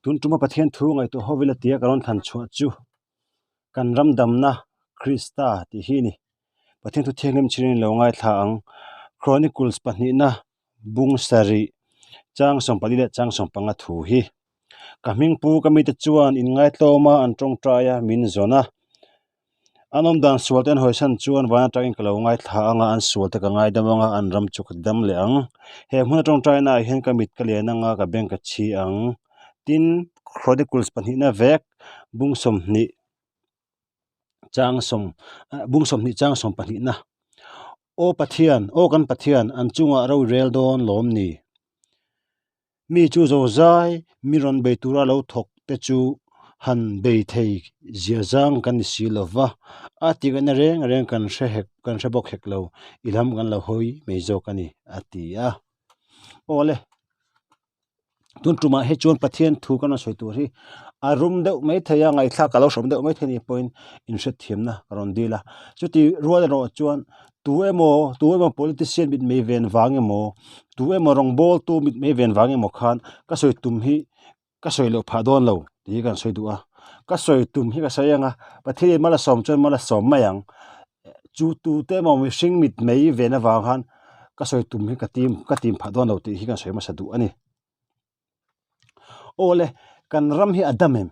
Tun tuma Pathian thu ngaihtuah ho vela tia ka rawn thlan chhuah chu kan ram damna Krista tih hi a ni. Pathian thu thianghlim chhirin lo ngaithla ang. Chronicles pahnihna bung sarih chang sawmpali leh chang sawmpanga thu hi. Ka hming pu ka mite chuan inngaitlawm a an tawngtai a min zawn a. An awm dan sual te an hawisan chuan van atangin ka lo ngaithla ang a, an sual te ka ngaidam ang a, an ram chu ka dam leh ang. He hmun atawngtai naah hian ka mit ka lian ang a, ka beng ka chhi ang. Tin, Chronicles pahnihna vek bung 20 chang sawm bung 20 chang sawm pahnihna Aw Pathian, aw kan Pathian, an chungah ro i rel dawn lawm ni? Mi chu zozai mi rawn bei tura lo thawk te chu han bei thei zia zang kan ni si lo va, a tihna reng reng kan hre hek kan hre bawk hek lo, i lam kan lo hawi mai zawk a ni, a ti a. Aw le, tun tumah hi chuan Pathian thu kan rawn sawi tur hi a rum deuh mai thei a, ngaihthlak a lo hrawm deuh mai thei ni pawhin inhrethiamna ka rawn dil a. Chuti rual erawh chuan Tu emaw, tu emaw politician mit mei ven vang emaw, tu emaw rawngbawltu mit mei ven vang emaw khan ka sawi tum hi ka sawi loh phah dawn lo tih hi kan sawi duh a. Ka sawi tum hi ka sawi ang a, Pathianin mal a sawm chuan mal a sawm mai ang. Chu tute emaw mihring mit mei ven avang khan ka sawi tum hi ka tim ka tim phah dawn lo tih hi kan sawi hmasa duh a ni. Aw le, kan ram hi a dam em?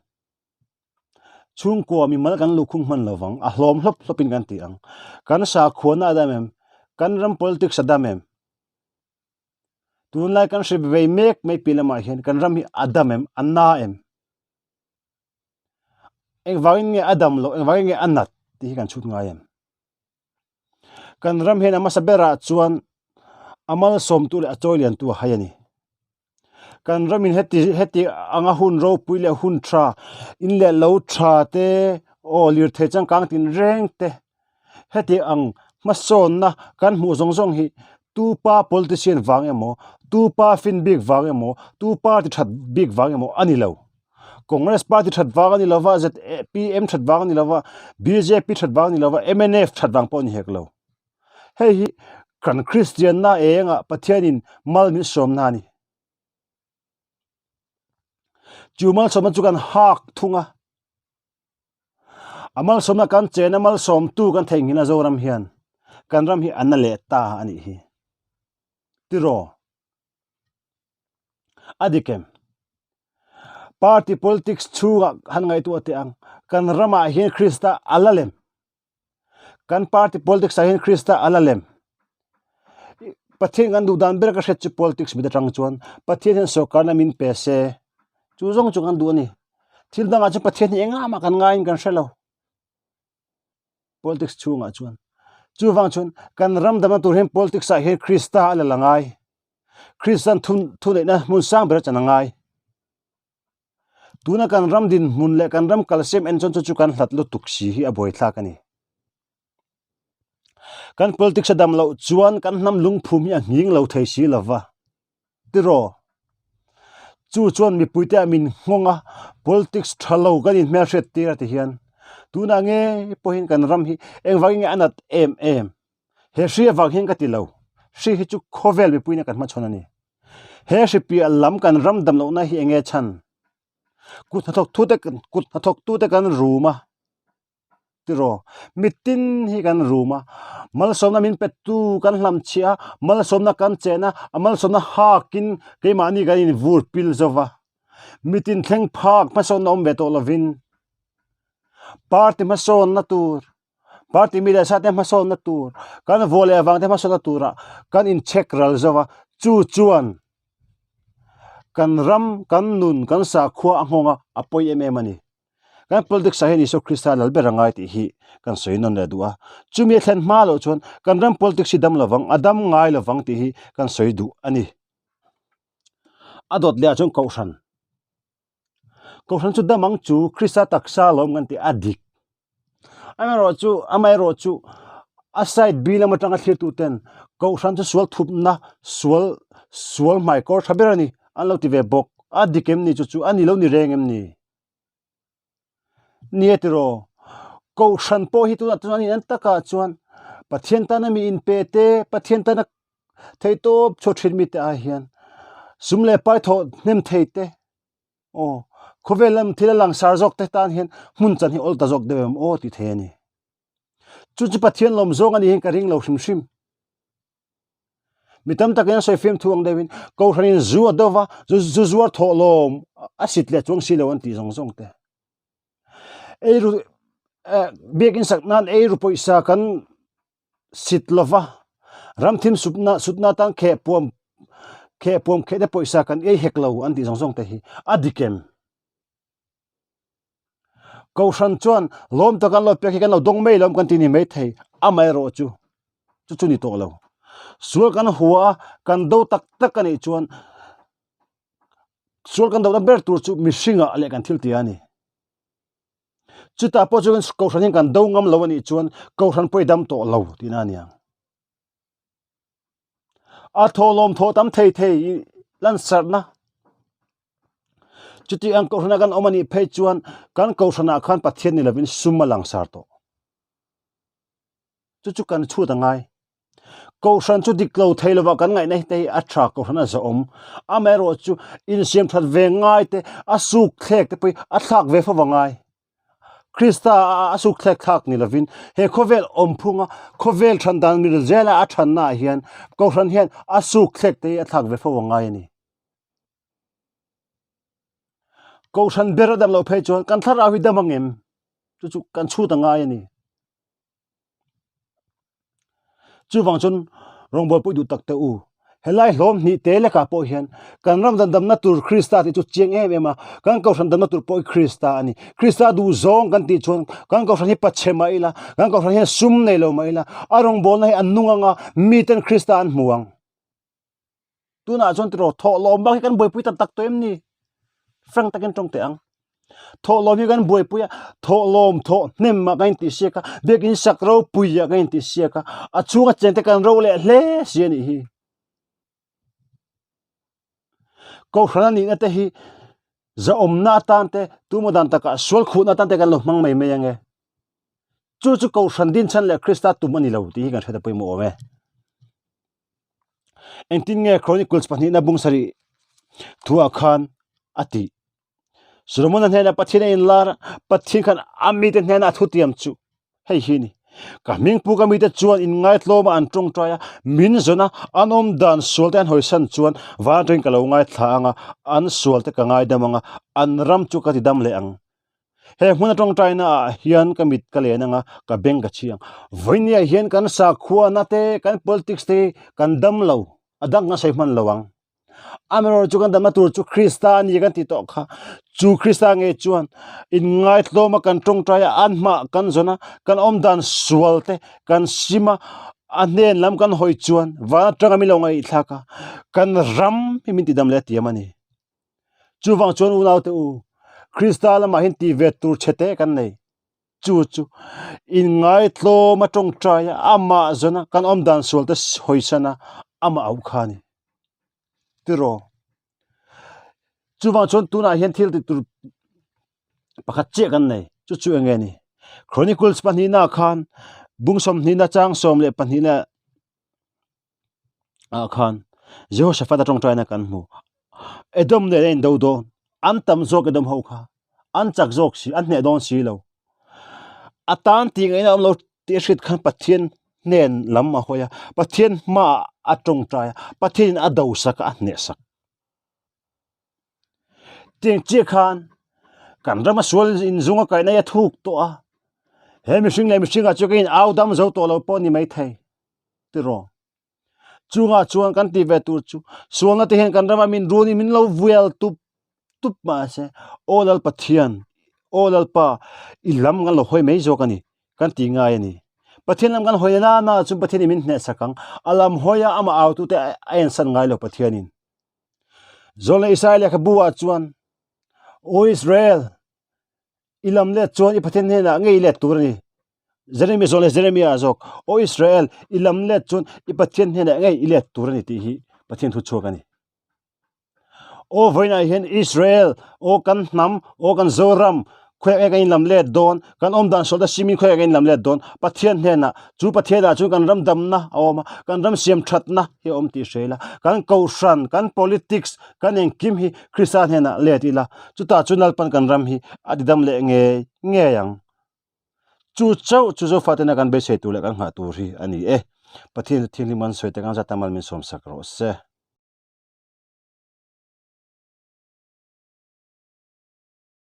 Chhungkua mimal kan luhkhung hman lo vang, a hlawm hlawp hlawpin kan ti ang. Kan sakhuana a dam em? Kan ram politics a dam em? Tunlai kan hre vei mek mai pi lamah hian kan ram hi a dam em? A na em? Engvangin nge a dam loh? Engvangin nge a nat? Tih hi kan chhut ngai em? Kan ram hian a hmasa berah chuan a malsawmtu leh a chawi liantu a hai a ni. Kan ramin heti heti anga hun ropui leh hun tha in leh lo tha te aw lirthei changkang tin reng te heti ang hmasawnna kan hmuh zawng zawng hi tu pa politician vang emaw tu pa fin bik vang emaw tu party that bik vang emaw a ni lo. Congress party that vang a ni lova ZPM that vang a ni lova bjp that vang a ni lova mnf that vang pawh a ni hek lo. Hei hi kan Kristianna engah Pathianin mal min sawmna a ni. Chu malsawmna chu kan hak thung a. A malsawmna kan chena malsawmtu kan theihnghilh a Zoram hian kan ram hi a na leh ta a nih hi. Tiraw? A dik em? Party politics chhungah han ngaihtuah teh ang. Kan ramah hian Krista a la lem. Kan party politics ah hian Krista a la lem. Pathian kan duh dan ber ka hriat chu politics mit atang chuan Pathian hian sorkarna min pe se chu zawng chu kan duh a ni. Thil dangah chuan Pathian hi engah mah kan ngaiin kan hre lo politics chhungah chuan. Chuvang chuan kan ram damna tur hian politics ah hian Krista a la la ngai. Kristian thuneihna hmun sang ber a chan a ngai. Tuna kan ram dinhmun leh kan ram kalsiam en chuan chu chu kan hlat lutuk si hi a buaithlak a ni. Kan politics a dam loh chuan kan hnam lungphum hi a nghing lo thei si lo va. Tiraw? Chu chuan mipuite ah min nghawng a, politics tha lo kan inhmelhriat tir a ti hian tunah ngei pawhin kan ram hi engvangin nge a nat em em? He hri avang hian ka ti lo. Hri hi chu khawvel mipuiin a kan hmachhawn a ni. He hri piah lam kan ram dam lohna hi enge chhan? Kut hnathawk tute kut hnathawk tute kan rum a tiraw? Mitin hi kan rum a, malsawmna min pettu kan hlamchhiah a, malsawmna kan chen a, a malsawmna hakin keimahni kan invur pil zo va. Mitin thleng phak hmasawnna awm ve tawh lovin party hmasawnna tur Party mi leh sa te hmasawnna tur, kan vuah leh avang te hmasawnna turah kan inchhek ral zo a, chu chuan kan ram, kan nun, kan sakhua a nghawng a, a pawi em em a ni. Kan politics ah hian Isua Krista lal ber a ngai tih hi kan sawi nawn leh duh a, chumi a thlen hma loh chuan kan ram politics hi dam lovang, a dam ngai lovang tih hi kan sawi duh a ni. A dawt leh ah chuan Kohhran. Kohhran chu dam ang chu Krista taksa lawm kan tih a dik. Amaherawh chu amaherawh chu a side B lam atanga thlirtu ten Kohhran chu sual thupna sual sual hmaikawr tha ber a ni an lo ti ve bawk. A dik em ni chu chu a ni lo ni reng em ni? Nia tiraw Kohhran pawh hi tunah chuan an takah chuan Pathian tana mi inpe te Pathian tana theihtawp chhuah thin mite ai hian sum leh pai thawh hnem thei te. Aw, khawvel lam thil a langsar zawk te tan hian hmun chan hi awl ta zawk deuh em aw ti thei a ni. Chu chu Pathian lawm zawng a ni hian ka ring lo hrim hrim. Mi tam takin an sawi fiam thu ang deuhin Kohhranin zu a dova, zu zuar thawh lawm a sit leh chuang si lo an tih zawng zawng te. Eiru eh biakin sak nan eiru pawisa kan sit lova, ramthim supna sutna atan kheh puam kheh puam kheh te pawisa kan ei hek lo an tih zawng zawng te hi a dik em? Kohhran chuan lawm taka an lo pek hi kan lo dawng mai lo kan ti ni mai thei amaherawh chu chu chu ni tawh lo. Sual kan hua a kan do tak tak a nih chuan sual kan dohna ber tur chu mihringah leh kan thil ti a ni. Chutah pawh chuan Kohhran hian kan do ngam lo a nih chuan Kohhran pawh i dam tawh lo tihna a ni ang. A thawhlawm thawh tam thei thei lansarhna chuti ang kohhrana kan awm a nih phei chuan kan kohhranah khan Pathian ni lovin sum a langsar tawh. Chu chu kan chhut a ngai. Kohhran chu dik lo thei lova kan ngaihna hi te hi a tha kohhran a zawhawm. Amaherawhchu insiam that ve ngai te a suk thlek te pawh hi a thlak ve fo va ngai. Krista a suk thlek thlak ni lovin he khawvel awm phunga khawvel than dan mil zela a thanna ah hian Kohhran hian a suk thlek te hi a thlak ve fo a ngai a ni. Kohhran ber a dam loh phei chuan kan thlarau hi dam ang em? Chu chu kan chhut a ngai a ni. Chuvang chuan rawngbawlpui pui duh tak te u, helai hlawm hnih te lekah pawh hian kan ram dan damna tur Krista tih chu chiang em em a, kan kohhran damna tur pawh hi Krista a ni. Krista duh zawng kan tih chuan kan kohhran hi pachhe mah ila, kan kohhran hian sum nei lo mah ila, a rawngbawlna hi an nung ang a, miten Krista an hmu ang. Tunah chuan tiraw thawhlawm bak hi kan buaipui tak tak tawh em ni? Frank takin tawng teh ang. Thawhlawm hi kan buaipui a, thawhlawm thawh hnem ah kan intihsiak a, biakin sak ropui ah kan intihsiak a, a chhunga chengte kan ro leh hle si a nih hi. Kohhran a nihna te hi zahawmna atan te, tumaw dan takah sual khuhna atan te kan lo hmang mai mai ang e. Chu chu Kohhran dinchhan leh Krista tum a ni lo tih hi kan hriat a pawimawh awm e. Engtin nge Chronicles pahnihna bung sarih thuah khan a tih? Solomon-a hnenah Pathian a inlar a, Pathian khan a mite hnenah a thutiam chu hei hi a ni, Ka hmingpu ka mite chuan inngaitlawma an tawngtai a, min zawn a, an awm dan sualte an hawisan chuan van atangin ka lo ngaithla ang a, an sualte ka ngaidam ang a, an ram chu ka tidam leh ang. He hmun a tawngtaina ah hian ka mit ka len ang a, ka beng ka chhi ang. Vawinia hian kan sakhuana te, kan politics te hi kan dam lo, a dang kan sawi hman lo ang. Amaherawhchu chu kan damna tur chu Krista a ni kan tih tawh kha. Chu Krista ngei chuan inngaitlawm a kan tawngtai a, an hmah kan zawn a, kan awmdan sual te kan sim a, a hnen lam kan hawi chuan van atanga min lo ngaihthlak a, kan ram hi min tidam leh a tiam a ni. Chuvang chuan unaute u, Krista lamah hian tih ve tur chhe te kan nei. Chu chu inngaitlawm a tawngtai a, amah zawna kan awm dan sual te hawisan a, amah auh kha a ni. Tiraw? Chuvang chuan tunah hian thil tih tur pakhat chiah kan nei. Chu chu eng nge ni? Chronicles pahnihna khan bung sawmhnihna chang 12 ah khan Jehoshaphat a tawngtaina kan hmu Edom nen a indo dawn an tam zawk Edom ho kha an chak zawk si an hneh dawn si lo a tan tih ngaihna awm lo tih a hriat khan Pathian hnen lam a hawi a Pathian hmaah a tawngtai a Pathian in a do sak a a hneh sak tiang chiah khan kan rama sual inzung a kaihna hi a thuk tawh a he mihring leh mihring ah chuan ka in au dam zo tawh lo pawh a ni maithei. tiraw chungah chuan kan tih ve tur chu sualna te hian kan rama min runin min lo vual tup tup mahse aw lal pathian aw lalpa i lam kan lo hawi mai zawk a ni kan tih ngai a ni pathian lam kan hawi na na chu pathian in min hneh sak ang a lam hawi a amah au tu te a ensan ngai lo pathian in zawlna Israel lehkhabu ah chuan aw Israel I lam let chuan i Pathian hnenah ngei let tur a ni. Jeremia zawk leh Jeremia zawk, Aw Israel, i lam let chuan i Pathian hnenah ngei i let tur a ni tih hi Pathian thu chhuak a ni. Aw vawiinah hian Israel, aw kan hnam, aw kan Zoram, Khawiah nge kan inlam let dawn? Kan awm dan sualna simin khawiah nge kan inlam let dawn? Pathian hnenah, chu Pathianah chuan kan ram damna a awm a, kan ram siam thatna hi a awm tih hre ila, kan kohhran, kan politics, kan engkim hi Krista hnenah let ila, chutah chuan Lalpan kan ram hi a tidam leh ngei ngei ang. Chu chauh chu Zofatena kan beisei tur leh kan nghah tur hi a ni e. Pathian chu thianghlim kan sawi tak ang zat a mal min sawmsak rawh se.